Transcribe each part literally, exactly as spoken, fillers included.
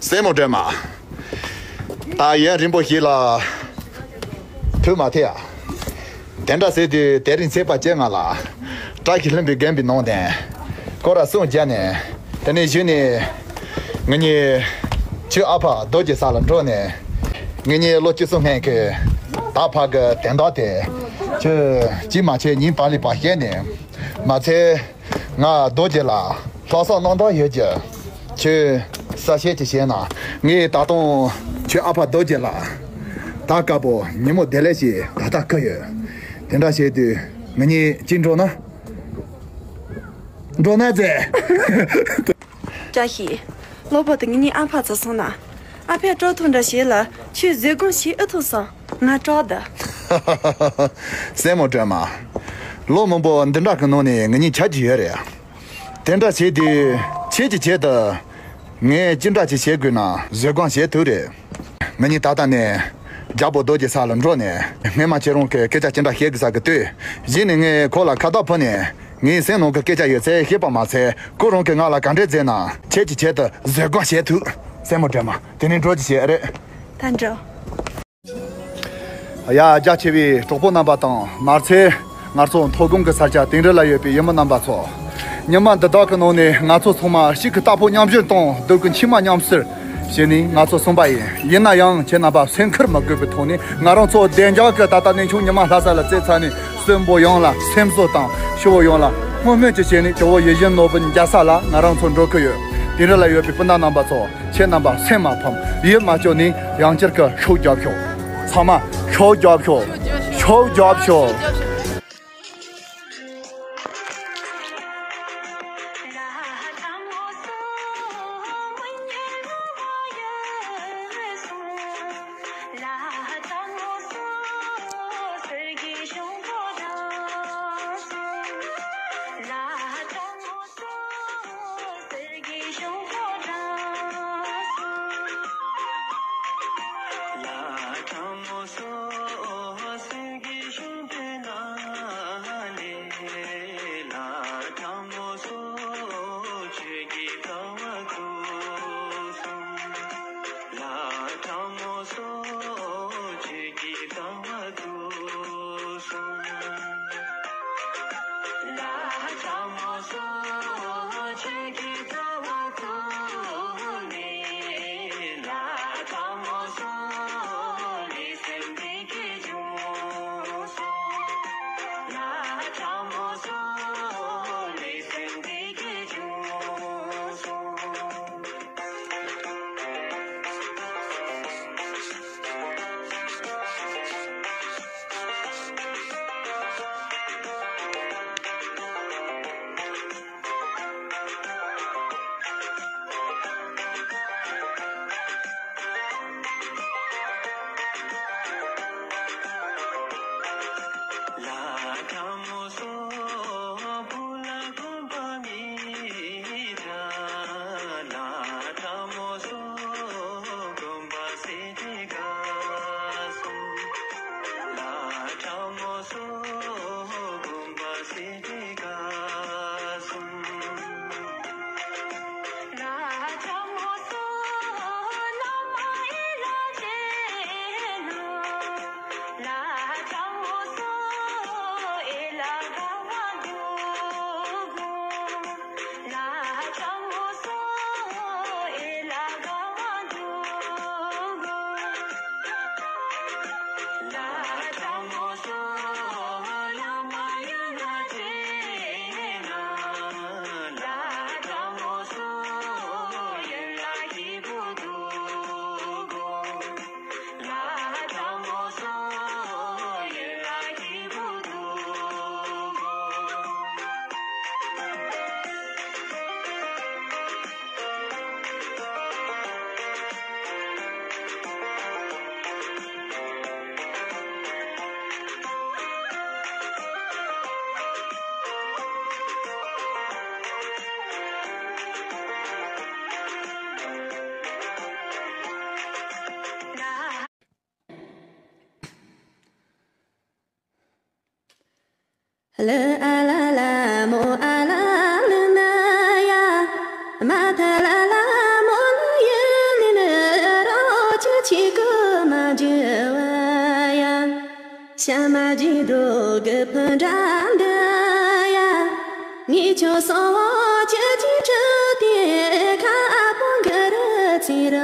སྲས་མོ་སྒྲོལ་མ། ད་ཡུན་རིང་པོ་ཞིག་ལ་ཐུག་མ་ཐུབ་ཡ། དེ་འདྲ་ཟེར་དུས་དེ་རིང་ཚེས་པ་བཅོ་ལྔ་ལ་བཀྲ་ཤིས་ལྷུན་པོའི་དགོན་པའི་ནང་དུ་སྐོར་ར་གསུམ་བརྒྱབ་ནས། དེ་ནས་གཞི་ནས་ང་གཉིས་ཆོས་ཨ་ཕ་རྡོ་རྗེ་ས་ལ་འགྲོ་ནས། ང་གཉིས་ལོ་བཅུ་གསུམ་སྔོན་གྱི་ད་ཕ་གི་དོན་དག་དེ་ཁྱོད་ཅི་མ་བྱེད་ཉིན་བར་ལས་པ་བཤད་ནས། མ་ཚད། ང་རྡོ་རྗེ་ལ་ལྷག་བསམ་རྣམ་དག་ཡོད་ཀྱི། ཁྱོད་གསལ་བཤད་ཅིག་བྱས་ན། ངས་ད་དུང་ཁྱོད་ཨ་ཕ་རྡོ་རྗེ་ལ་ད་དཀར་པོ་ཉིན་མོ་བདེ་ལེགས་ཞེས་ད་ལྟ་བསྐུར་ཡོད། དེ་འདྲ་བྱས་དུས་ང་གཉིས་གཅིག་འགྲོ་ན། འགྲོ་ན་མཛད། བཀྲ་ཤིས། ལོ་བོ་དེ་ངེད་གཉིས་ཨ་ཕ་ཚོ་སོང་ན། ཨ་ཕས་སྤྲོ་ཐུང་འདྲ་བྱེད་ལ་ཁྱོད་བཟོད་སྒོམ་བྱེད་ཨེ་ཐུབ་སོང་། ང་སྐྲག་འདུག་སྲས་མོ་སྒྲོལ་མ། ལོ་མང་པོ་འདི་འདྲ་གི་ནང་ནས་ང་གཉིས་ཆགས་ཀྱི་ཡོད་རེད། དེ་འདྲ་བྱས་དུས་ཁྱེད་ཀྱི་ཆེད་དུ་ངས་ཅི་འདྲ་ཅིག་བྱེད་དགོས་ན་བཟོད་སྒོམ་བྱེད་ཐུབ་རེད། ང་གཉིས་ད་ལྟ་ནས་རྒྱལ་པོ་རྡོ་རྗེ་ས་ལ་འགྲོ་ནས་སྔོན་མ་ཁྱེད་རང་གི་སྐད་ཆ་ཅི་འདྲ་བཤད་དགོས་ས་གི་ལྟོས། གཞི་ནས་ངས་ཁོ་ལ་ཁ་བཏགས་ཕུལ་ནས་ངའི་སེམས་ནང་གི་སྐད་ཆ་ཡོད་ཚད་བཤད་པ་མ་ཚད། ཁོ་རང་གིས་ང་ལ་ག་འདྲས་མཛད་ན་ཁྱེད་ཀྱི་ཆེད་དུ་བཟོད་སྒོམ་བྱེད་ཐུབ། སྲས་མོ་སྒྲོལ་མ། དེ་ནས་འགྲོ་རྒྱུ་བྱེད་རེད། ད་འགྲོ། ཡ། རྒྱ་ཆེ་བའི་གྲོགས་པོ་རྣམ་པ་དང་། མ་ཚད་ང་ཚོ་མཐོ་སྒང་གི་ས་ཆ་དིང་རི་ལ་ཡོད་པའི་ཡུལ་མི་རྣམ་པ་ཚོ། ཉི་མ་འདི་དག་གི་ནང་ནས་ང་ཚོ་ཚང་མ་གཅིག་གི་རྟག་པོ་མཉམ་བཞུགས་དང་སྡུག་གི་མཆི་མ་མཉམ་བསུར་བྱས་ནས་ང་ཚོ་གསུངས་པ་ཡིན། ཡིན་ན་ཡང་ཁྱེད་རྣམ་པ་སེམས་ཁུར་མི་དགོས་པའི་ཐོག་ནས་ང་རང་ཚོ་བདེ་འཇགས་ཀྱི་ད་ལྟ་གནས་ཆུང་ཉི་མ་ལྷ་ས་ལ་བཙལ་ཚར་ནས་གསོན་པོ་ཡོང་ལ་སེམས་གསོ་དང་ཞི་བོ་ཡོང་ལ་བསྔོ་སྨོན་གྱི་བྱས་ནས་ཇོ་བོ་ཡིད་བཞིན་ནོར་བུ་མཇལ་ས་ལ་ང་རང་ཚོ་འགྲོ་གི་ཡོད། དིང་རི་ལ་ཡོད་པའི་སྤུན་ཟླ་རྣམ་པ་ཚོ། ཁྱེད་རྣམ་པ་སེམས་མ་ཕམ། ཡིད་མ་སྐྱོ་ནས་ཡང་བསྐྱར་གྱི་ཤུགས་རྒྱོབ་ཤོག་ཚང་མ་ཤུགས་རྒྱོབ་ཤོག་ཤུགས་རྒྱོབ་ཤོག་ཐ་ལ་ལ་མོ་ལ་ཡུལ་ནི་ནི་རོ་ཅི་ཅི་ཀུ་མ་ཇི་བ་ཡ། ཤ་མ་ཇི་འགྲོ་གི་ཕུ་འདྲ་འདི་ཡ། ངི་ཆོ་སོ་བོ་ཅི་ཅི་ཅི་དེ་ཁ་ཨ་པོ་གི་རི་ཚི་ར་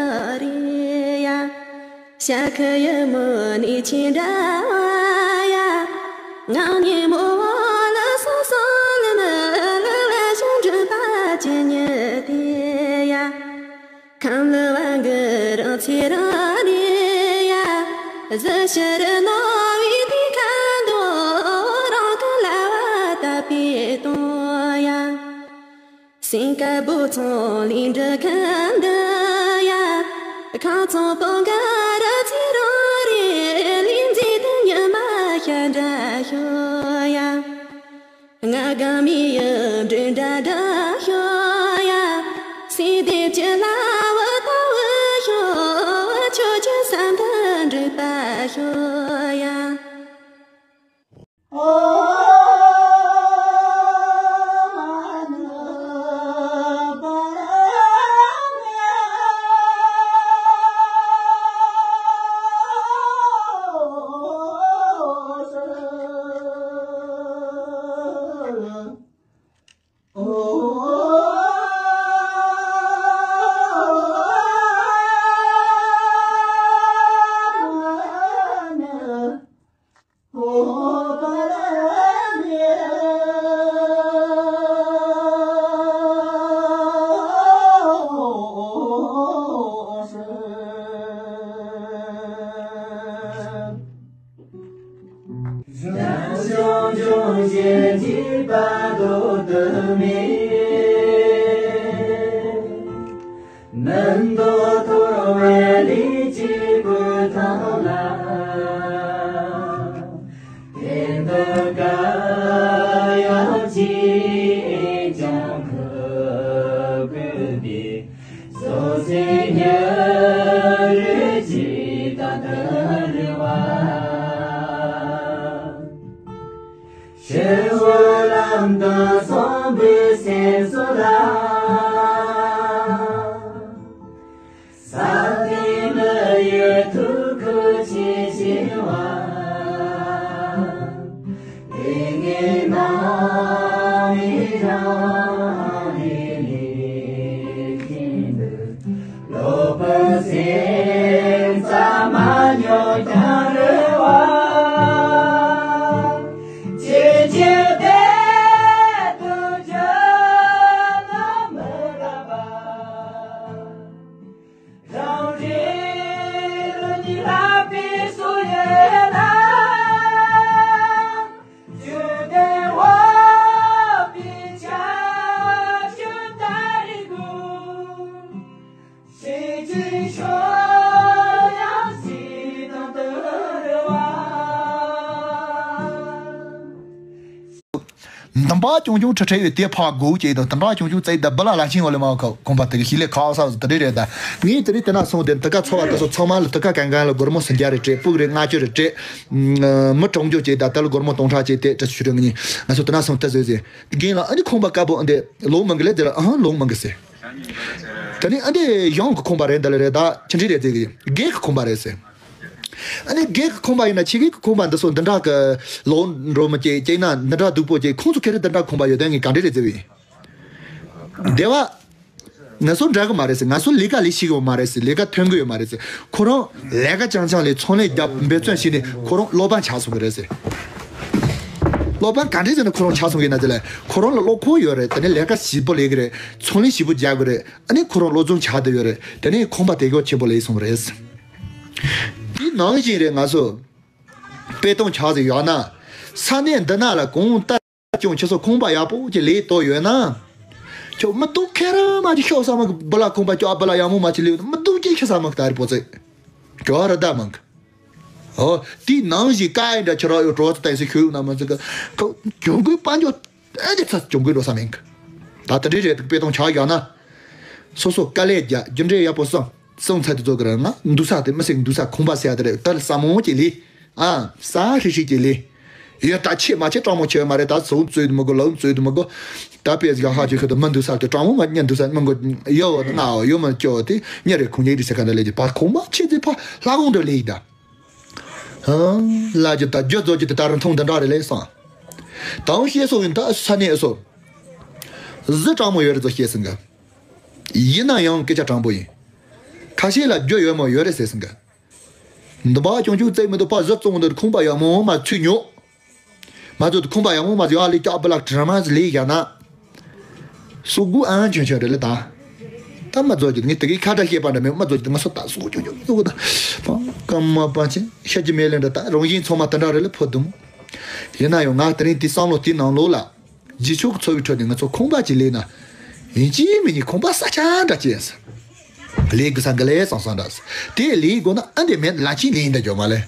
རི་ཡ། ཤ་ཁུ་ཡི་མོ་ནི་ཆི་འདྲ་བ་ཡ། ང་ནི་མོ་བོ་ལ་སོ་སོ་ལ་ནི་ལ་ལ་ཞིང་འགྲུལ་པ་ཅི་ཉི་དེ་ཡ། ཁམས་ལ་བ་གི་རང་ཚེ་རང་རེ་ཡ། གཟི་ཤི་རི་ནོ་བི་དི་ཁ་འདོ་རང་ཁ་ལ་བ་ད་པི་ཏོ་ཡ། སིང་ཀ་པུར་ཚོང་ལས་འདྲི་མཁན་འདི་ཡ། ཁང་ཚོང་པོ་འགའ་ར་ཚི་རོ་རེ་ལས་མཛེས་དུ་ཉི་མ་ཤར་འདྲ་ཤོ་ཡ། ང་དགའ་མི་ཡི་འདྲེ་འདྲ་འདྲ་ཤོ་ཡ། སི་དེ་ཅི་ལ་བུ་ད་བུ་ཤོ་ཆོ་ཆོ་ས་འདི་འདྲེ་པ་ཤོ་ཡ། ཤེས་བུ་ལམ་དུ་སོང་བའི་སེམས་སུ་ལ། ས་སྟེང་མི་ཡི་ཐུགས་ཁུར་ཆེ་ཆེ་བ། ལས་ངན་སྣང་མི་རང་ལས་ལས་ཀྱིན་འདུག་ལོག་པའི་སེམས་རྩ་མ་ཉོ་ཀྱང་རེ་བ། ཇི་ཇི་བདེ་དུ་འཇོག་ན་མི་རབ་པ། རང་རེ་རུ་ཉིད་ལ་པའི་སོ་ཡོད་ན། འདི་འདྲ་ཆུང་ཆུང་ཁྲ་ཁྲ་ཡོད་དེ་ཕ་དགོས་ཀྱི་དང་། འདི་འདྲ་ཆུང་ཆུང་བཙལ་ད་བུ་ལ་ལ་ཆིང་བ་ལས་མ་ཁ་ཁོང་པ་དེ་གི་ཤི་ལས་ཁ་ས་དེ་རེད་ད། ངས་དེ་རིང་དེ་ན་སོང་དེ་དུ་ཀ་ཚོ་བ་དེ་ཚོ་ཚང་མ་ལ་དུ་ཀ་གང་གང་ལ་སྒོར་མོ་སུམ་བརྒྱ་རེ་སྤྲད། སྤུག་རེ་ལྔ་བཅུ་རེ་སྤྲད། མི་གྲོང་ཆོག་ཅེས་ད་ལྟ་ལ་སྒོར་མོ་སྟོང་ཕྲག་ཅེས་དེ་དྲི་ཞུ་རེ་ངེས། ང་ཚོ་དེ་ན་སོང་ད་བཟོས་ཟེར། རྒན་ལ་ཨ་ནི་ཁོང་པ་དཀར་པོ་ཨ་འདི་ལོང་མང་གི་ལས་དེ་ལ་ཨ་ཧང་ལོང་མང་གི་ཟེར། ད་ནི་ཨ་འདི་ཡང་གི་ཁོང་པ་རེད་འདི་ལ་རེད་ད་ཆི་འདྲི་རེད་ཟེར་གི་རྒན་གི་ཁོང་པ་རེད་ཟེར། ཨ་ནི་རྒན་གི་ཁོང་པ་ཡིན་ན་ཆི་གི་ཁོང་པ་འདི་སོ་འདི་འདྲ་གི་ལོང་འགྲོ་མི་སྐྱེ་སྐྱེ་ན་འདི་འདྲ་སྡུག་པོ་སྐྱེ། ཁོང་ཚོ་ཁེ་རེ་འདི་འདྲ་ཁོང་པ་ཡོད་དོན་ངས་ག་འདྲི་རེད་ཟེར་བས། དེ་བ། ང་ཚོ་འདྲ་གི་མ་རེད་ཟེར། ང་ཚོ་ལས་ཀ་ལས་ཤེས་གི་མ་རེད་ཟེར། ལས་ཀ་ཐོན་གི་ཡོད་མ་རེད་ཟེར། ཁོ་རང་ལས་ཀ་རྐྱང་རྐྱང་ལས་ཚོང་ལས་རྒྱབ་འབད་བརྩོན་བྱས་ནས་ཁོ་རང་སློབ་དཔོན་ཆགས་སོང་གི་རེད་ཟེར། སློབ་དཔོན་ག་འདྲས་ཟེར་ན་ཁོ་རང་ཆགས་སོང་གི་ན་ཟེར་ལ། ཁོ་རང་ལ་བློ་ཁོག་ཡོད་རེད། དེ་ནས་ལས་ཀ་ཞིབ་པོ་ལས་གི་རེད། ཚོང་ལས་ཞིབ་པོ་རྒྱག་གི་རེད། ཨ་ནི་ཁོ་རང་སློབ་སྦྱོང་བྱ་བསྡད་ཡོད་རེད། དེ་ནས་ཁོང་པ་དེ་གོ་ཆེན་པོ་ལས་སོང་རེད་ཟེར། དེ་ནང་བཞིན་རེད། ང་ཚོ་དཔེ་སྟོན་ཆགས་ཟེར་ཡོད་ན། ས་གནས་འདི་ན་ལ་གང་ལྟར། ཀྱང་ཁྱེད་ཚོ་ཁང་པ་ཡག་པོ་ཅིག་ལས་གཏོད་ཡོད་ན། ཁྱོད་མི་སྡུག་ཁེ་རང་མ་ཅིག་ཤོག་ས་མ་གི་བུ་ལ་ཁང་པ་ཅོག་ཨ་བུ་ལ་ཡག་མོ་མ་ཅིག་ལས་མི་སྡུག་ཅིག་ཁེ་ས་མ་གི་ད་རི་པོ་ཚེ། ཁྱོད་ར་ད་མ་གི། ཨོ། དེའི་ནང་བཞིན་ཀ་ཡི་འདྲ་ཁྱེད་རང་ཡོད་གྲོགས་ཚོ་ད་ཡིན་སི་ཁྱོད་ཡོད་ན་མ་ཚིག་གི། ཁོ་གྱོང་གུན་དཔལ་འབྱོར་ཨེ་འདི་ཚ་གྱོང་གུན་འགྲོ་ས་མིན་གི། ད་དེ་འདྲའི་རེད་འདུག་དཔེ་སྟོན་ཆགས་ཡོད་ན། སོ་སོ་དཀའ་ལས་རྒྱག་རྒྱུ་འབྲས་ཡག་པོ་བསམ། སོང་ཚར་དུས་ཚོད་ཀྱི་རང་ང་འདུག་ས་དེ་མི་སྲིད་འདུག་ས་ཁང་པ་ཟེར་ཡ་དེ་རེད། ད་ལ་ས་མོ་ཅིག་ལས། ཨ། ས་ཧྲིག་ཧྲིག་ཅིག་ལས། ཡོད་ད་ཆེ་མ་ཆེ་སྤྲང་མོ་ཆེ་མ་རེད། ད་ཟོག་བཙོས་དུ་མི་དགོ། ལག་བཙོས་དུ་མི་དགོ། ད་པེ་ཟིག་ཧ་ཅི་ཁ་ད་མི་འདུག་ས་ཀྱི་གྲང་མོ་མ་ཉན་འདུག་ས་མི་མགོ་ཡོ་ན་ཡོ་མ་ཅོ་དེ་ཉ་རེ་ཁུང་ཉེ་རི་ས་ཁ་ད་ལེ་ཅི་པ་ཁོང་མ་ཆེ་ཚེ་ཕ་ལ་གོང་དུ་ལེ་ད། ལ་ཅི་ད་རྒྱུ་ཛོ་ཅི་དེ་ད་རུང་ཐུང་དེ་འདྲ་རེ་ལེ་སང་། དང་ཤེས་སོ་ཡིན་ད་ས་ནས་སོ། གཟི་གྲང་མོ་ཡོད་རེ་ཛོ་ཤེས་སང་ག། ཡིན་ན་ཡང་སྐད་ཆ་དྲང་པོ་ཡིན། ཁ་ཤས་ལ་རྒྱུ་ཡོད་མོ་ཡོད་རེད་ཟེར་སང་ག། འདི་པ་ཅུང་ཅུང་བཙལ་མི་འདུག་པ་གཟི་བཙོང་འདི་ཁུང་པ་ཡག་མོ་མ་ཚུད་ཉོ། མ་ཚུད་ཁུང་པ་ཡག་མོ་མ་ཚུད་ཡང་ལི་ཀྱག་པི་ལག་དྲི་མ་ལི་ཡ་ན། སུ་གུ་ཨང་ཆོན་ཆོན་རེད་ལ་ད། ད་མ་ཚོད་ཀྱི་ངས་དེ་གའི་ཁ་བརྡ་བཤད་པ་འདྲ་མེད་མ་ཚོད་ཀྱི་ང་སོ་ད་སུ་གུ་ཆོན་ཆོན་སུ་གུ་ད། ཀམ་མ་པ་ཆེ་ཤ་ཅི་མེད་ལེ་འདྲ་ད་རང་བཞིན་ཚང་མ་དེ་འདྲ་རེད་ལ་ཕོ་དུམ། ཡིན་ན་ཡང་ང་དེ་རིང་དེ་བསམ་བློ་དེ་ནང་ལོགས་ལ། རྗེས་ཕྱོགས་ཀྱི་འཚོ་བའི་ཁྲོད་ནས་ང་ཚོ་ཁང་པ་ཅིག་ལས་ན། ཡིན་གཅིག་མིན་གཉིས་ཁང་པ་ས་ཆ་འདྲ་ཅིག་ཡིན་ས། ལས་དགོས་ས་འགའ་ལས་བསམ་བསམ་འདྲ། དེ་ལས་དགོས་ན་ཨ་འདི་མེད་ལ་ཅིག་ལས་འདྲ་འཇོག་མ་ལས།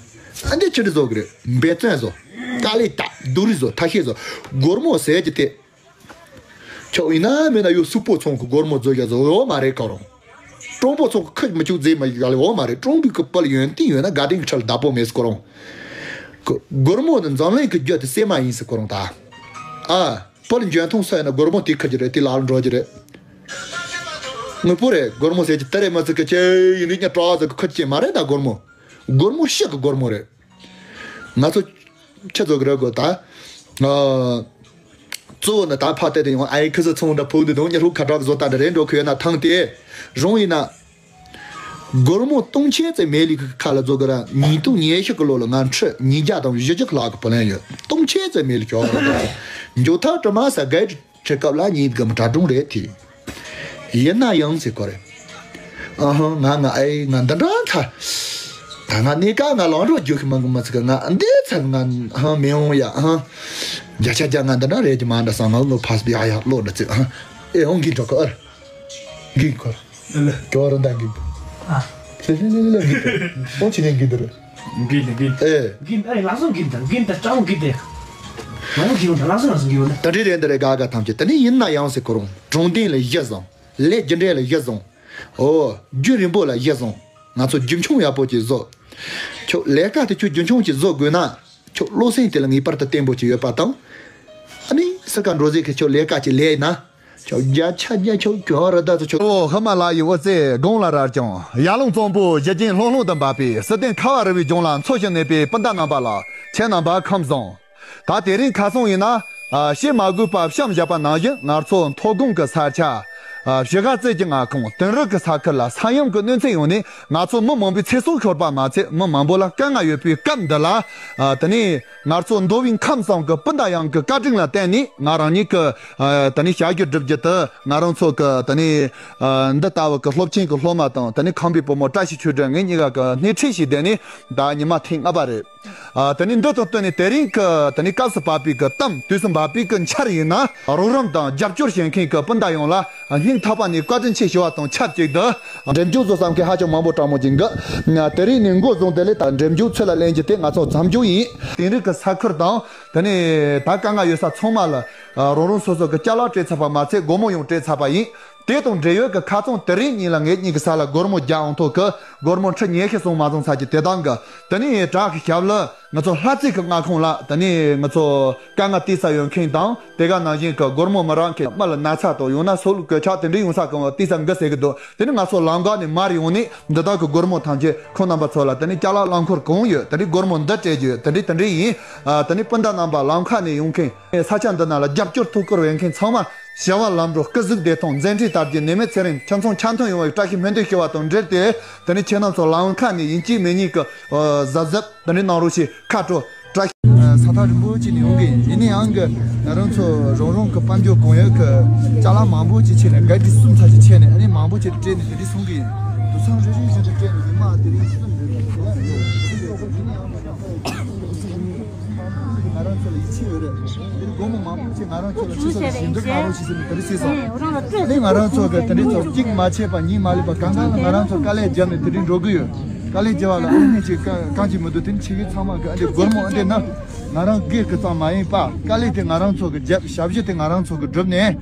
ཨ་འདི་ཆི་འདྲ་བཟོ་གི་རེད་འབད་བརྩོན་བཟོ། དཀའ་ལས་ད་སྡུག་རུས་བཟོ་ཐ་ཤེས་བཟོ། སྒོར་མོ་ཟེར་གྱི་དེ། ཁྱོད་ཡིན་ན་མེད་ན་ཡོད་སུ་པོ་ཚོང་གི་སྒོར་མོ་བཟོ་རྒྱ་བཟོ་ཡོད་མ་རེད་ཁོ་རང་། ཀྲོང་པོ་ཚོང་གི་ཁུ་མི་བཅུག་རྫས་མ་ཡིག་ག་ལས་འོ་མ་རེད། ཀྲོང་པའི་གི་པལ་ཡོན་ཏིང་ཡོད་ན་དགའ་ལྡན་གི་ཁྲལ་བདག་པོ་མེད་སྐོར་རུང་། གི་སྒོར་མོ་ནི་འཛམ་གླིང་གི་རྒྱུ་དེ་སེ་མ་ཡིན་ཟེར་ཁོ་རང་ད། ཨ། པལ་འཇོན་ཐུང་ས་ཡིན་ན་སྒོར་མོ་དེ་ཁུར་གྱི་རེད་དེ་ལག་ལ་འགྲོ་གྱི་རེད། དངོས་པོ་རེད་སྒོར་མོ་ཟེར་གྱི་དེ་རེད་མ་ཟེར་གི་ཁྱེད་ཡིན་རིགས་ཉ་གྲགས་ཟེར་གི་ཁུར་གྱི་མ་རེད་ད་སྒོར་མོ། སྒོར་མོ་ཤི་གི་སྒོར་མོ་རེད། ང་ཚོ་ཁྱེད་ཚོ་གི་རེད་གོ་ད། ཨ། གཙོ་བོ་ནི་ད་ཕ་དེ་དེ་ཡོང་ཨའི་ཁི་སི་ཚོང་འདྲ་ཕུག་འདི་དང་ཉི་ཧྲུག་ཁ་གྲག་བཟོ་ལྟ་འདྲ་རེད་འགྲོ་ཁུ་ཡོད་ན་ཐང་དེ་རུང་ཡིན་ན། སྒོར་མོ་སྟོང་ཆེན་ཙམ་མེད་ལི་ཁི་ཁ་ལ་བཟོ་གི་ར་ཉིས་སྟོང་ཉི་ཤུ་གི་ལོ་ལ་ང་ཁྲི་ཉིས་བརྒྱ་དང་བཞི་བཅུ་ལྷག་གི་བུ་ལོན་ཡོད་སྟོང་ཆེན་ཙམ་མེད་ལི་ཁྱོ་ག་ར་འཇོ་ཐག་དྲི་མ་ས་གའི་ཁྲི་སྐབས་ལ་ཉིད་གམ་གྲྭ་སྒྲུང་རེད་དེ། ཡིན་ན་ཡང་ཟེར་གོ་རེད། ཨ་ཧང་ང་ང་ཨེ་ང་འདི་འདྲ་ཁ། ད་ང་གནས་ཀ་ང་ལང་རོ་རྒྱུ་ཁི་མང་གི་མ་ཚིག་ང་འདི་ཚ་ང་ཧང་མི་འོང་ཡ་ཧང་། བརྒྱ་ཆ་བརྒྱ་ང་འདི་འདྲ་རེད་ཀྱི་མ་འདྲ་སང་ང་ལོ་ཕ་སི་ཡ་ཡ་ལོ་འདྲ་ཚིག་ཧང་ཨེ་འོང་གི་འགྲོ་གི་ཨར། གི་གོ་ཨ་ལ་ཀྱོ་ར་འདང་གི་ཨ་ལེ་ལེ་ལེ་ལེ་གི་ཏོ་ཨོ་ཆི་ནེ་གི་ཏོ་རེ་གི་ལེ་གི་ཨེ་གི་ཨ་ལག་སོང་གི་དང་གི་དང་ཅང་གི་ཏེ་མ་ཡོང་གི་ཡོང་དང་ལག་སོང་ལག་སོང་གི་ཡོང་ད། ད་འདྲི་རེད་འདི་རེད་ག་ག་ཐམས་ཅད་ད་ནི་ཡིན་ན་ཡང་ཟེར་ཁོ་རང་དྲང་བདེན་ལ་གཞི་བཟུང་། ལས་རྒྱུ་འབྲས་ལ་གཞི་བཟུང་། ཨོ། རྒྱུ་རིང་པོ་ལ་གཞི་བཟུང་། ང་ཚོ་རྒྱུ་ཆུང་ཡག་པོ་ཅིག་བཟོ། ཁྱོད་ལས་ཀ་དེ་ཁྱོད་རྒྱུ་ཆུང་ཅིག་བཟོ་དགོས་ན། ཁྱོད་བློ་སེམས་དེ་ལ་ངེས་པར་དུ་བརྟན་པོ་ཅིག་ཡོད་པ་དང་། ཨ་ནི་སི་ཀ་འགྲོ་ཟེར་གི་ཁྱོད་ལས་ཀ་ཅིག་ལས་ན། ཁྱོད་རྒྱ་ཆ་རྒྱ་ཁྱོད་གྱོད་ར་ད་ཚོ་ཁྱོད། ཨོ་ཧི་མ་ལ་ཡི་འོད་ཟེར་དགུང་ལ་རལ་ཅིང་ཡར་ཀླུང་གཙང་པོ་གཞི་རྒྱན་ལྷུང་ལྷུང་དུ་འབབ་པའི་བསིལ་ལྡན་ཁ་བ་རི་བོའི་ལྗོངས་ལ་འཚོ་ཞིང་གནས་པའི་སྤུན་ཟླ་རྣམ་པ་ལ་ཁྱེད་རྣམ་པ་ཁམས་བཟང་། ད་དེ་རིང་ཁ་སང་ཡིན་ན། ཨ། བཤད་མ་དགོས་པ་བཤམས་བཞག་པ་ནང་བཞིན་ང་ཚོ་མཐོ་སྒང་གི་ས་ཆ། ཨ། བཞི་ག་རྩེ་གི་མངའ་ཁོངས་དིང་རི་གི་ས་ཁུལ་ལ་ས་ཡོམ་གྱི་གནོད་འཚེ་ཡོང་ནས་ང་ཚོ་མི་མང་པོའི་ཚེ་སྲོག་ཤོར་པ་མ་ཚད་མི་མང་པོ་ལ་དཀའ་ངལ་ཡོད་པའི་སྐབས་འདི་ལ། ཨ། དེ་ནས་ང་ཚོ་མདོ་དབུས་ཁམས་གསུམ་གྱི་སྤུན་ཟླ་ཡོངས་ཀྱི་བཀའ་དྲིན་ལ་བརྟེན་ནས་ང་རང་ཉིད་ཀྱི། ཨ། དེ་ནས་བྱ་རྒྱུད་སྒྲུབ་རྒྱུ་དེ་ང་རང་ཚོ་གི་དེ་ནས། ཨ། འདི་ལྟ་བུ་གི་སློབ་ཆེན་གྱི་སློབ་མ་དང་དེ་ནས་ཁམས་པའི་བུ་མོ་བཀྲ་ཤིས་ཆོས་སྒྲོན་ངེད་གཉིས་ཀ་གི་སྣེ་ཁྲིད་བྱས་བསྡད་ནས་ད་ཉི་མ་ཐེངས་ལྔ་པ་རེད། ཨ། དེ་ནས་འདི་དང་བསྟུན་ནས་དེ་རིང་གི་དེ་ནས་སྐབས་སུ་བབས་པའི་གི་གཏམ་དུས་སུ་བབས་པའི་གི་འཆར་ཡིན་ན་རོགས་རམ་དང་རྒྱབ་སྐྱོར་བྱེད་མཁན་གི་སྤུན་ཟླ་ཡོངས་ལ་སྙིང་ཐག་པ་ནས་བཀའ་དྲིན་ཆེ་ཞུ་བ་དང་ཆབས་ཅིག་ཏུ་འགྲེམས་སྤྱོད་བཟོ་བསམ་མཁན་ཧ་ཅང་མང་པོ་དྲང་མོ་ཅིག་འདུག་དེ་རིང་ནས་འགོ་བཟུང་དེ་ལས་ད་འགྲེམས་སྤྱོད་ཚུར་ལ་ལེན་རྒྱུ་དེ་ང་ཚོ་མཚམས་འཇོག་ཡིན། དེང་རིང་གི་ས་ཁུལ་དང་དེ་ནས་ད་དཀའ་ངལ་ཡོད་ས་ཚང་མ་ལ་རང་རང་སོ་སོ་གི་ཅ་ལག་སྤྲད་ཚར་བ་མ་ཚད་སྒོར་མོ་ཡང་སྤྲད་ཚར་བ་ཡིན། དེ་དང་འབྲེལ་ཡོད་ཀྱི་ཁ་རྩང་དེ་རིང་ཉིན་ལ་ངེད་གཉིས་ཀྱི་ས་ལ་སྒོར་མོ་བརྒྱ་འོང་ཐོག་གི་སྒོར་མོ་ཁྲི་ཉི་ཤུ་སོང་མ་སོང་ཚར་གྱི་དེ་དང་གི་དེ་ནས་བྲག་གི་ཞབས་ལ་ང་ཚོ་ལྷ་རྩེ་གི་མངའ་ཁོངས་ལ་དེ་ནས་ང་ཚོ་དཀའ་ངལ་དེ་ས་ཡོད་མཁན་དང་དེ་ག་ནང་བཞིན་གི་སྒོར་མོ་མི་རག་མཁན་མི་ལ་ན་ཚ་དང་ཡང་ན་སྲོག་ལུས་གོད་ཆག་དེ་འདྲ་ཡོང་ས་གི་དེ་ས་འགི་ཟེར་གི་འདུག་དེ་ནས་ང་ཚོ་ལམ་འགག་ནས་མར་ཡོང་ནས་འདི་དག་གི་སྒོར་མོ་ཐམས་ཅད་ཁོང་རྣམ་པ་ཚོ་ལ་དེ་ནས་ཅ་ལག་རླངས་འཁོར་གང་ཡོད་དེ་འདྲའི་སྒོར་མོ་འདི་སྤྲད་རྒྱུ་ཡོད་དེ་འདྲའི་དེ་འདྲའི་ཡིན། དེ་ནས་སྤུན་ཟླ་རྣམ་པ་ལམ་ཁ་ནས་ཡོང་མཁན་ས་ཆ་འདི་ན་ལ་རྒྱབ་སྐྱོར་ཐུགས་ཁུར་འོས་མཁན་ཚང་མ། བྱ་བ་ལམ་འགྲོ་སྐུ་གཟུགས་བདེ་ཐང་མཛད་འཕྲིན་དར་རྒྱས་ནད་མེད་ཚེ་རིང་ཁྱིམ་ཚང་འཆམ་མཐུན་ཡོང་བའི་བཀྲ་ཤིས་སྨོན་འདུན་ཞུ་བ་དང་འབྲེལ་ཏེ་དེ་ནས་ཁྱེད་རྣམ་ཚོ་ལམ་ཁ་ནས་ཡིན་གཅིག་མིན་གཉིས་ཀྱི་གཟབ་གཟབ་དེ་འདྲའི་གནང་རོགས་ཞེས་ཁ་དྲོ་བཀྲ་ཤིས། ས་ཐག་རིང་པོ་ཅིག་ནས་ཡོང་གི་ཡིན། ཡིན་ན་ཡང་གི་ང་རང་ཚོ་རང་རང་གི་དཔལ་འབྱོར་གང་ཡོད་གི་ཅ་ལག་མང་པོ་ཅིག་ཕྱེ་ནས་ག་དེ་གསུམ་ཚར་ཅིག་ཕྱེ་ནས་ཨ་ནི་མང་པོ་ཅིག་སྤྲད་ནས་དེ་འདྲའི་སོང་གི་ཡིན། དུ་ཚང་རེ་རེ་བཞིན་དུ་སྤྲད་ནས་ཡིན་མ་དེ་རིང་གསུམ་རེ་རེ་ཡིན་ན་ཡང་། ང་རང་ཚོ་ལ་ཡིད་ཆེས་ཡོད་རེད། འདིར་སྒོར་མོ་མང་པོ་ཅིག་ང་རང་ཚོ་ལ་ཆུ་ཚོད་ཞིབ་འཇུག་གནང་རོགས་ཞེས་ཟེར་ནས་དེ་རིང་གསུངས་སོང་། ཨ་ནི་ང་རང་ཚོ་གི་དེ་འདྲའི་ཚོ་གཅིག་མ་ཆད་པ་གཉིས་མ་སླེབས་པ་གང་གང་ལ་ང་རང་ཚོ་དཀའ་ལས་བརྒྱབ་ནས་དེ་འདྲའི་འགྲོ་གི་ཡོད། དཀའ་ལས་བརྒྱབ་པ་ལ་ཨ་ནི་ཅིག་གང་ཅིག་མི་འདུག་དེ་ནི་ཆེ་གེ་ཚང་མ་གི་ཨ་འདྲའི་སྒོར་མོ་ཨ་འདྲའི་ན་ང་རང་སྒེར་གི་ཙམ་མ་ཡིན་པ་དཀའ་ལས་དེ་ང་རང་ཚོ་གི་བརྒྱབ་ཞབས་ཞུ་དེ་ང་རང་ཚོ་གི་བསྒྲུབས་ནས་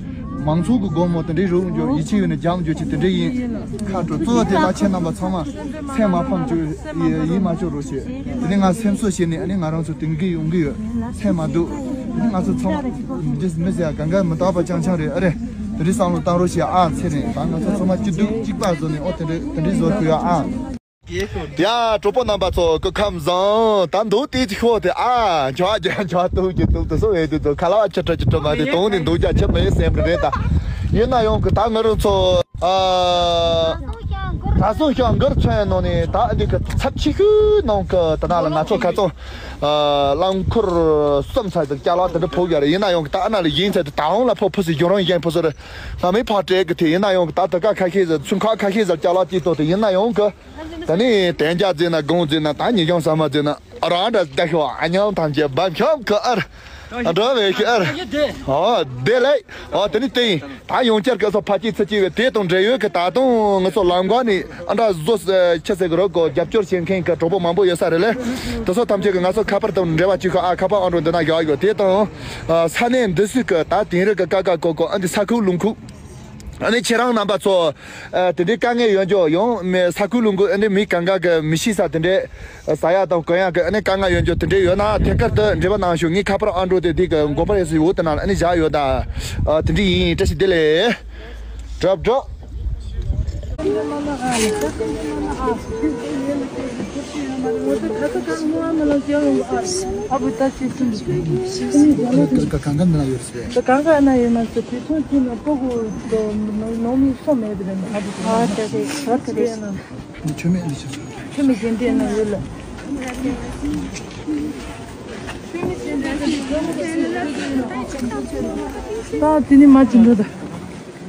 མང་ཚོགས་གི་སྒོར་མོ་དེ་འདྲའི་རོགས་འཇོག་ཡིད་ཆེས་ཡོད་ནས་རྒྱབ་འཇོག་ཅིག་དེ་འདྲའི་ཡིན། ཁ་དྲོ་གཙོ་བོ་དེ་ལ་ཁྱེད་རྣམ་པ་ཚང་མ་སེམས་མ་ཕམ་བཅུག་ཡིད་མ་བཅུག་རོགས་ཞེས་དེ་ནི་ང་སེམས་གསོ་བྱས་ནས་ཨ་ནི་ང་རང་ཚོ་དེང་གི་ཡོང་གི་ཡོད། སེམས་མ་སྡུག་ང་ཚོ་ཚང་མ་འདི་མི་ཟེར་ཡ་གང་ག་མི་རྟག་པ་རྐྱང་རྐྱང་རེད། ཨ་རེད། དེ་འདྲའི་བསམ་བློ་བཏང་རོགས་བྱེད་ཨ། ཚེ་རིང་། ད་ང་ཚོ་ཚང་མ་སྐྱིད་སྡུག་གཅིག་པ་བཟོ་ནས། ཨོ། དེ་འདྲའི་དེ་འདྲའི་བཟོ་དགོས་ཡ་ཨ། ཡ། གྲོགས་པོ་རྣམ་པ་ཚོ་སྐུ་ཁམས་བཟང་། ད་མདོ་དེ་ཅིག་ཤོག་དེ་ཨ། འཇོག་རྒྱ་འཇོག་ཏུ་གི་ཏུ་ཏུ་སོ་ཨེ་ཏུ་ཏུ་ཁ་ལ་བ་ཆི་ཁྲ་ཆི་ཁྲ་མ་དེ་དོང་ནི་འདུག་རྒྱ་ཆི་མེད་སེམས་རེད་ད། ཡིན་ན་ཡང་གི་ད་ང་རང་ཚོ་ཨ། ད་སོ་ཤང་གར་ཚོན་ནང་ནས་ད་འདི་གི་ཚབ་ཆེ་ཤོས་ནང་གི་ད་ན་ལ་ང་ཚོ་ཁ་ཚོ་ཨ། རླངས་འཁོར་གསུམ་ཚ་དུ་སྐྱ་ལ་དེ་འདྲ་ཕོག་ཡ་རེད། ཡིན་ན་ཡང་གི་ད་ཨ་ན་ལ་ཡིན་ཚ་དུ་ད་འོང་ལ་ཕོ་ཕུ་སི་གྱོང་རང་ཡན་ཕུ་སོ་རེད། ང་མི་ཕ་སྤྲད་གི་དེ་ཡིན་ན་ཡང་གི་ད་ད་ཀ་ཁ་ཤས་ཟེར་ཚུན་ཁ་ཁ་ཤས་ཟེར་སྐྱ་ལ་དེ་ཏོ་དེ་ཡིན་ན་ཡང་གི་ད་ནི་དན་རྒྱ་ཟེར་ན་གོང་ཟེར་ན་ད་ཉི་ཤང་ས་མ་ཟེར་ན་རང་འདྲ་ད་ཤོ་ཨ་ཉང་ཐམས་ཅད་བབ་ཤོམ་གི་ཨར་འགྲོ་བའི་གི་ཨར། ཨོ་དེ་ལས་ཨོ་དེ་ནི་དེ་ཡིན། ད་ཡོང་བསྐྱར་གི་སོ་ཕ་སྐྱིད་ཚ་སྐྱིད་བས་དེ་དང་འབྲེལ་ཡོད་གི་ད་དུང་ང་ཚོ་ལམ་ཀ་ནི་ཨ་འདྲ་བཟོ་ཆ་ཟེར་གི་རོ་གོ་རྒྱབ་སྐྱོར་བྱེད་མཁན་གི་གྲོགས་པོ་མང་པོ་ཡོད་ས་རེད་ལེ། དེ་སོ་ཐམས་ཅད་གི་ང་ཚོ་ཁ་པར་དང་འབྲེལ་བ་བཅུག་ཤོག་ཨ། ཁ་པར་ཨང་གྲངས་འདི་ན་བཞག་ཡོད། དེ་དང་ས་གནས་འདི་སུ་གི་ད་དེང་རིག་གི་ཀ་ཀ་ཀོ་ཀོ་ཨ་འདི་ས་ཁུག་ལུང་ཁུག་ཨ་ནི་ཁྱེད་རང་རྣམ་པ་ཚོ། ཨ། དེ་འདྲའི་དཀའ་ངལ་ཡོད་འཇོག་ཡོང་མེད་ས་ཁུལ་ལུང་ཁུལ་ཨ་ནི་མི་གང་ག་གི་མི་ཤི་ས་དེ་འདྲའི་ཟ་ཡག་དང་གོན་ཡག་གི་ཨ་ནི་དཀའ་ངལ་ཡོད་འཇོག་དེ་འདྲའི་ཡོད་ན་ཐད་ཀར་དུ་འབྲེལ་བ་གནང་ཞུ། ངའི་ཁ་པར་ཨང་གྲངས་དེ་དེ་གི་མགོ་པར་ཡས་སུ་འོ་དེ་ནང་ཨ་ནི་བཞག་ཡོད་ད། ཨ། དེ་འདྲའི་ཡིན། བཀྲ་ཤིས་བདེ་ལེགས། གྲབས་གྲོགས། གང་ག་ན་ཡོད་རེད། གང་ག་ན་ཡོད་མ་ཟེར། དུས་ཐུང་ཐུང་ན་ཕོ་གུ་ནོ་མི་སོ་མེད་པ་རེད། ཨ་ཏེ་ཏེ་ཏེ། ཁྱོད་མི་གཞན་དེ་ན་ཡོད་ལ། ད་དེ་ནི་མ་ཅི་འདོད་ད།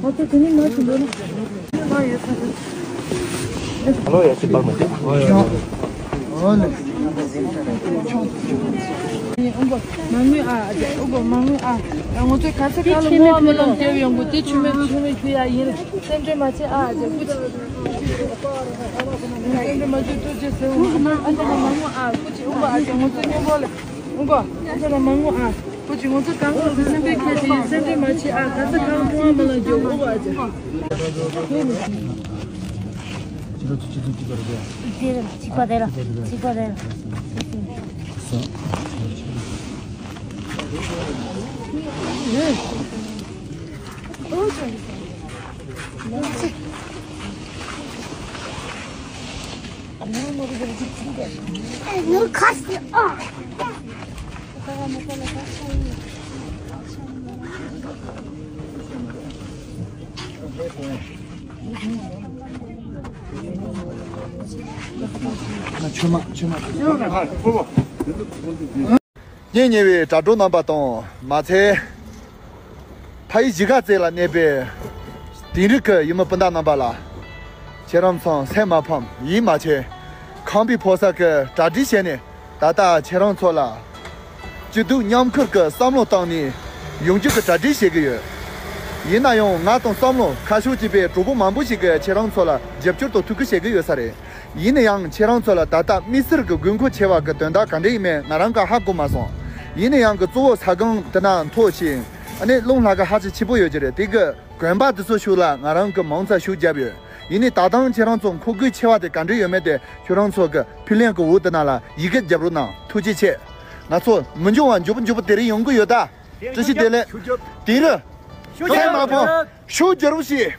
ཨོ་ད་དེ་ནི་མ་ཅི་འདོད་ན། ཨ་ལོ་ཡ་ཅི་པར་མ་ཏེ། ཨོ་ལེ། ཨུ་གོ་མ་ངུ་ཨ། ཨུ་གོ་མ་ངུ་ཨ། ང་ཚོ་ག་ས་ག་ལ་ངུ་བ་མི་ལོང་སྟེར་ཡོང་གི་དེ་ཆུ་མེད་ཆུ་མེད་ཁྱོད་ཡ་ཡིན། སེམས་ཁྲལ་མ་བྱེད་ཨ། ཅེ་སྐུ་ཅི། སེམས་ཁྲལ་མ་བྱེད། ཐུགས་རྗེ་ཆེ། ཨ་ཅེ་ལ་མ་ངུ་ཨ། སྐུ་ཅི། ཨུ་གོ་ཨ་ཅེ་ང་ཚོ་མཉམ་པོ་ལ། ཨུ་གོ་ཨ་ཅེ་ལ་མ་ངུ་ཨ། སྐུ་ཅི། ང་ཚོ་གང་ག་ལ་སེམས་པའི་ཁྱད་དེ་ཡིན། སེམས་ཁྲལ་མ་བྱེད་ཨ། ག་ས་ག་ལ་ངུ་བ་མི་ལོང་རྒྱུ། ཨུ་གོ་ཨ་ཅེ། དེ་ལ་གཅིག་པ་དེ་ལ་གཅིག་པ་དེ་ལ། ཆོས་མ་ཆོས་མ། སྙིང་ཉེ་བའི་དྲ་གྲོགས་རྣམ་པ་དང་མ་ཚད། ཕ་ཡུལ་གཞིས་ཀ་རྩེ་ལ་གནས་པའི་དིང་རི་གི་ཡུལ་མི་སྤུན་ཟླ་རྣམ་པ་ལ། ཁྱེད་རང་ཚོ་སེམས་མ་ཕམ། ཡིད་མ་ཆེས། ཁམས་པའི་ཕོ་གསར་གྱི་གྲ་སྒྲིག་བྱས་ནས་ད་ལྟ་ཁྱེད་རང་ཚོ་ལ་སྐྱིད་སྡུག་མཉམ་ཁུར་གྱི་བསམ་བློ་བཏང་ནས་ཡོང་རྒྱུ་གི་གྲ་སྒྲིག་བྱེད་ཀྱི་ཡོད། ཡིན་ན་ཡང་ང་དང་བསམ་བློ་ཁ་ཕྱོགས་གཅིག་པའི་གྲོགས་པོ་མང་པོ་ཞིག་གིས་ཁྱེད་རང་ཚོ་ལ་རྒྱབ་སྐྱོར་དང་ཐུགས་ཁུར་བྱེད་ཀྱི་ཡོད་ས་རེད། ཡིན་ན་ཡང་ཁྱེད་རང་ཚོ་ལ་ད་ལྟ་དམིགས་བསལ་གྱི་དགོས་མཁོ་ཆེ་བ་གི་དོན་དག་ག་འདྲ་ཡིན་མིན་ང་རང་གིས་ཧ་གོ་མ་སོང་། ཡིན་ན་ཡང་གི་གཙོ་བོ་ས་སྒང་དེ་ན་མཐོ་ཞིང་ཨ་ནི་རླུང་ལྷགས་ཀ་ཧ་ཅང་ཆེ་པོ་ཡོད་ཀྱི་རེད། དེ་གི་གོན་པ་དེ་ཚོ་ཤུགས་ལ་ང་རང་གིས་མང་ཙམ་ཤུགས་བརྒྱབ་ཡོད། ཡིན་ནའི་ད་ཐེངས་ཁྱེད་རང་ཚོ་མཁོ་དགོས་ཆེ་བ་དེ་ག་འདྲ་ཡོད་མེད་དེ་ཁྱོད་རང་ཚོ་གི་ཕི་ལན་གི་འོག་དེ་ན་ལ་ཡི་གེ་རྒྱབ་རོགས་གནང་། ཐུགས་རྗེ་ཆེ། ང་ཚོ་མི་འགྱུར་བ་མགྱོགས་པོ་མགྱོགས་པོ་དེ་རིང་ཡོང་གི་ཡོད་ད། བཀྲ་ཤིས་བདེ་ལེགས། དེ་རུ། ཚད་མ་ཕོ། ཤུགས་རྒྱབ་རོགས་བྱེད།